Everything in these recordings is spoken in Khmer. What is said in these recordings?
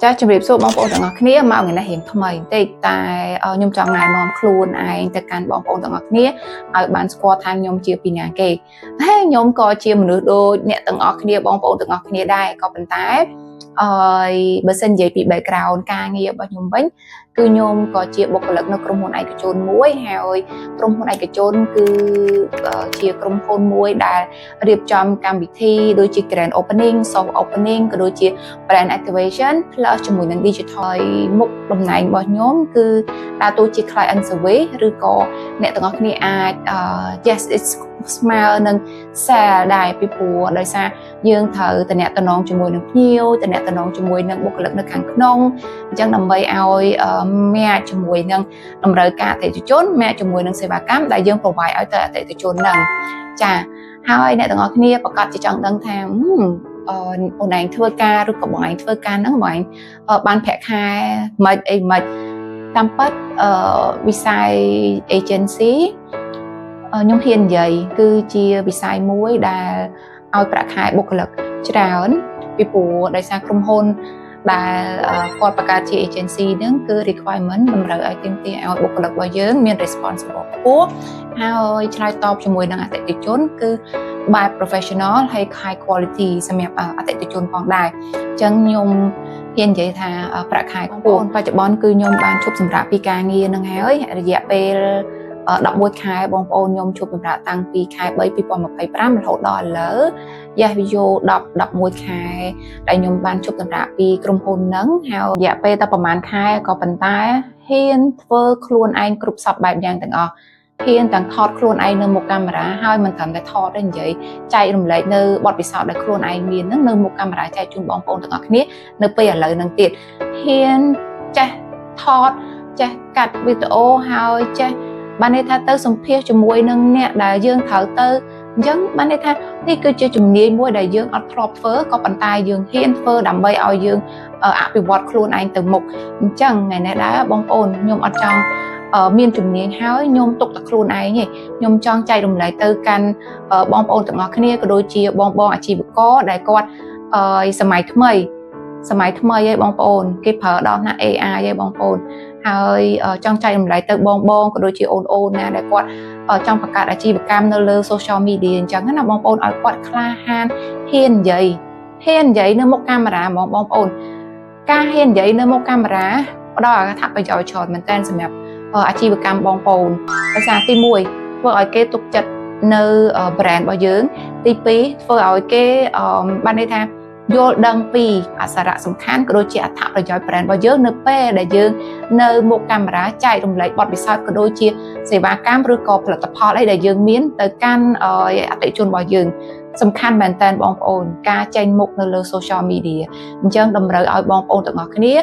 ចាជំរាបសួរបងប្អូនទាំងអស់គ្នាមកថ្ងៃនេះរៀងថ្មីបន្តិចតែខ្ញុំចង់ណែនាំខ្លួនឯងទៅកាន់បងប្អូនទាំងអស់គ្នាឲ្យបានស្គាល់ថាខ្ញុំជាពីណាគេហើយខ្ញុំក៏ជាមនុស្សដូចអ្នកទាំងអស់គ្នាបងប្អូនទាំងអស់គ្នាដែរក៏ប៉ុន្តែអឺបើសិននិយាយពី background ការងាររបស់ខ្ញុំវិញគឺខ្ញុំក៏ជាបុគ្គលិកនៅក្រុមហ៊ុនឯកជនមួយហើយក្រុមហ៊ុនឯកជនគឺជាក្រុមហ៊ុនមួយដែលរៀបចំកម្មវិធីដូចជា grand opening, soft opening ក៏ដូចជា brand activation plus ជាមួយនឹង digital មុខតំណែងរបស់ខ្ញុំគឺដើរតួជា client service ឬក៏អ្នកទាំងអស់គ្នាអាច yes, it's ស្មើនឹង sale ដែរពីព្រោះដោយសារយើងត្រូវតំណតំណងជាមួយនឹងភ្ញៀវតំណតំណងជាមួយនឹងបុគ្គលិកនៅខាងក្នុងអញ្ចឹងដើម្បីឲ្យ match ជាមួយនឹងតម្រូវការអតិថិជន match ជាមួយនឹងសេវាកម្មដែលយើង provide ឲ្យទៅអតិថិជនហ្នឹងចាហើយអ្នកទាំងអស់គ្នាប្រកាសជាចង់ដឹងថាអឺអូនឯងធ្វើការឬក៏បងឯងធ្វើការហ្នឹងបងឯងបានប្រាក់ខែមិនអីមិនតាមពិតអឺវិស័យ agency ខ្ញុំហ៊ាននិយាយគឺជាវិស័យមួយដែលឲ្យប្រាក់ខែបុគ្គលិកច្រើនពីព្រោះដោយសារក្រុមហ៊ុនដែលគាត់បង្កើតជា agency ហ្នឹងគឺ requirement តម្រូវឲ្យទាមទារឲ្យបុគ្គលិករបស់យើងមាន responsible ខ្ពស់ហើយឆ្លើយតបជាមួយនឹងអតិថិជនគឺបែប professional ហើយ high quality សម្រាប់អតិថិជនផងដែរអញ្ចឹងខ្ញុំហ៊ាននិយាយថាប្រាក់ខែខ្ពស់បច្ចុប្បន្នគឺខ្ញុំបានឈប់សម្រាកពីការងារនឹងហើយរយៈពេល11ខែបងប្អូនខ្ញុំឈប់សម្រាកតាំងពីខែ3 2025រហូតដល់ឥឡូវយ៉ាវីយ៉ូ10 11ខែដែលខ្ញុំបានឈប់សម្រាកពីក្រុមហ៊ុនហ្នឹងហើយរយៈពេលតែប្រហែលខែក៏ប៉ុន្តែហ៊ានធ្វើខ្លួនឯងគ្រប់សពបែបយ៉ាងទាំងអស់ហ៊ានទាំងថតខ្លួនឯងនៅមុខកាមេរ៉ាហើយមិនត្រឹមតែថតទេនិយាយចែករំលែកនៅបទពិសោធន៍ដែលខ្លួនឯងមានហ្នឹងនៅមុខកាមេរ៉ាចែកជូនបងប្អូនទាំងអស់គ្នានៅពេលឥឡូវហ្នឹងទៀតហ៊ានចេះថតចេះកាត់វីដេអូហើយចេះបានន័យថាទៅសម្ភាសជាមួយនឹងអ្នកដែលយើងត្រូវទៅអញ្ចឹងបានន័យថានេះគឺជាជំនាញមួយដែលយើងអត់ធ្លាប់ធ្វើក៏ប៉ុន្តែយើងហ៊ានធ្វើដើម្បីឲ្យយើងអភិវឌ្ឍខ្លួនឯងទៅមុខអញ្ចឹងថ្ងៃនេះដែរបងប្អូនខ្ញុំអត់ចង់មានជំនាញហើយខ្ញុំទុកតែខ្លួនឯងទេខ្ញុំចង់ចែករំលែកទៅកាន់បងប្អូនទាំងអស់គ្នាក៏ដូចជាបងបងអាជីវករដែលគាត់សម័យថ្មីសម័យថ្មីឯងបងប្អូនគេប្រើដល់ណា AI ឯងបងប្អូនហើយចង់ចែករំលែកទៅបងបងក៏ដូចជាអូនអូនណាដែលគាត់ចង់បង្កើតអាជីវកម្មនៅលើ social media អញ្ចឹងណាបងប្អូនឲ្យគាត់ក្លាហានហ៊ាននិយាយហ៊ាននិយាយនៅមុខកាមេរ៉ាហ្មងបងប្អូនការហ៊ាននិយាយនៅមុខកាមេរ៉ាផ្ដល់អត្ថប្រយោជន៍ច្រើនមែនទែនសម្រាប់អាជីវកម្មបងប្អូនដោយសារទី1ធ្វើឲ្យគេទុកចិត្តនៅ brand របស់យើងទី2ធ្វើឲ្យគេបានន័យថាយល់ដឹងពីអសារៈសំខាន់ក៏ដូចជាអត្ថប្រយោជន៍ brand របស់យើងនៅពេលដែលយើងនៅមុខកាមេរ៉ាចែករំលែកបទពិសោធន៍ក៏ដូចជាសេវាកម្មឬក៏ផលិតផលអីដែលយើងមានទៅកាន់អតិថិជនរបស់យើងសំខាន់មែនតើបងប្អូនការចេញមុខនៅលើ social media អញ្ចឹងតម្រូវឲ្យបងប្អូនទាំងអស់គ្នា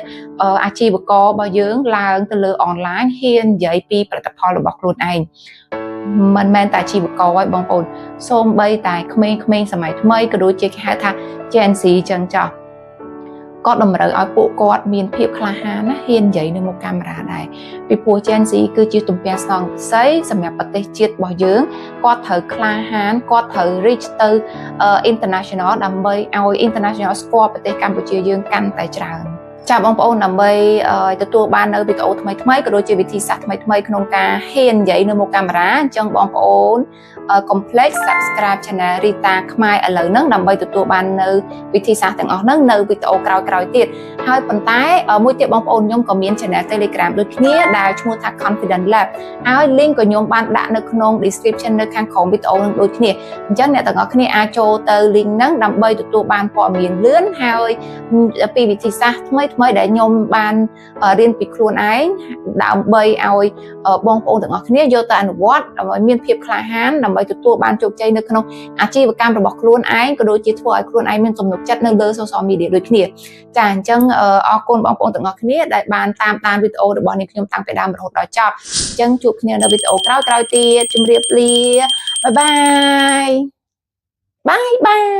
អាជីវកររបស់យើងឡើងទៅលើ online ហ៊ាននិយាយពីផលិតផលរបស់ខ្លួនឯងមិនមែនតែអាជីវករឯងបងប្អូនសូម្បីតែក្មេងៗសម័យថ្មីក៏ដូចជាគេហៅថា Gen Z ចឹងចោះក៏តម្រូវឲ្យពួកគាត់មានភាពក្លាហានណាហ៊ាននិយាយនៅមុខកាមេរ៉ាដែរពីព្រោះ Gen Z គឺជាទំពាំងស្នងសីសម្រាប់ប្រទេសជាតិរបស់យើងគាត់ត្រូវក្លាហានគាត់ត្រូវ reach ទៅ international ដើម្បីឲ្យ international ស្គាល់ប្រទេសកម្ពុជាយើងកាន់តែច្រើនចាបងប្អូនដើម្បីទទួលបាននៅវីដេអូថ្មីថ្មីក៏ដូចជាវិធីសាស្ត្រថ្មីថ្មីក្នុងការហ៊ាននិយាយនៅមុខកាមេរ៉ាអញ្ចឹងបងប្អូនកុំភ្លេច Subscribe Channel Rita ខ្មែរឥឡូវហ្នឹងដើម្បីទទួលបាននៅវិធីសាស្ត្រទាំងអស់ហ្នឹងនៅវីដេអូក្រោយៗទៀតហើយប៉ុន្តែមួយទៀតបងប្អូនខ្ញុំក៏មាន Channel Telegram ដូចគ្នាដែលឈ្មោះថា Confident Lab ហើយ link ក៏ខ្ញុំបានដាក់នៅក្នុង description នៅខាងក្រោមវីដេអូនឹងដូចគ្នាអញ្ចឹងអ្នកទាំងអស់គ្នាអាចចូលទៅ link ហ្នឹងដើម្បីទទួលបានព័ត៌មានលឿនហើយពីវិធីសាស្ត្រថ្មីថ្មីដែលខ្ញុំបានរៀនពីខ្លួនឯងដើម្បីឲ្យបងប្អូនទាំងអស់គ្នាយកទៅអនុវត្តដើម្បីមានភាពក្លាហានដើម្បីទទួលបានជោគជ័យនៅក្នុងអាជីវកម្មរបស់ខ្លួនឯងក៏ដូចជាធ្វើឲ្យខ្លួនឯងមានទំនុកចិត្តនៅលើ social media ដូចគ្នាចាអញ្ចឹងអរគុណបងប្អូនទាំងអស់គ្នាដែលបានតាមដានវីដេអូរបស់នេះខ្ញុំតាំងពីដើមរហូតដល់ចប់អញ្ចឹងជួបគ្នានៅវីដេអូក្រោយៗទៀតជម្រាបលា bye bye, bye bye.